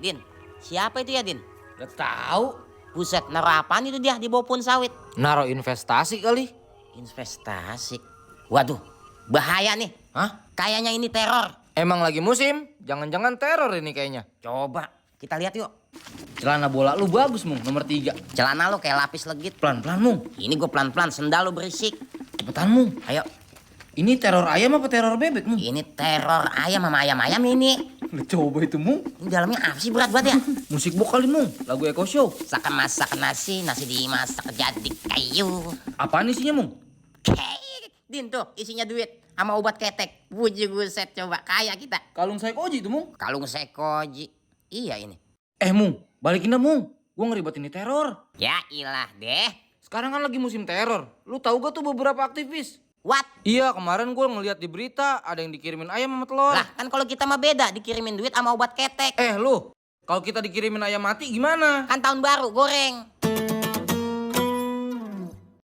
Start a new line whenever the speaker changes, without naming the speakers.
Din, siapa itu ya, Din?
Udah tahu.
Buset, naruh apaan itu dia di bawah pohon sawit?
Naruh investasi kali.
Investasi. Waduh, bahaya nih.
Hah?
Kayaknya ini teror.
Emang lagi musim? Jangan-jangan teror ini kayaknya.
Coba, kita lihat yuk.
Celana bola lu bagus, Mung, nomor 3.
Celana lu kayak lapis legit.
Pelan-pelan, Mung.
Ini gue pelan-pelan, sendal lu berisik.
Cepetan, Mung.
Ayo,
Ini teror ayam apa teror bebek, Mung?
ini teror ayam sama ayam-ayam ini.
Lu coba itu, Mung.
Ini dalamnya apa sih, berat banget ya?
Musik box kali, Mung. Lagu Eko Show.
Masak nasi, nasi dimasak jadi kayu.
Apaan isinya, Mung?
Din tuh, isinya duit sama obat ketek. Buset, coba kaya kita.
Kalung Saikoji itu, Mung.
Kalung sekoji. Iya ini.
Mung, balikin dah, Mung. Gua ngeribetin ini teror.
Ya ilah deh.
Sekarang kan lagi musim teror. Lu tahu gak tuh beberapa aktivis?
What?
Iya, kemarin gue ngeliat di berita ada yang dikirimin ayam sama telur.
Lah kan kalau kita mah beda, dikirimin duit sama obat ketek.
Lu, kalau kita dikirimin ayam mati gimana?
Kan tahun baru, goreng.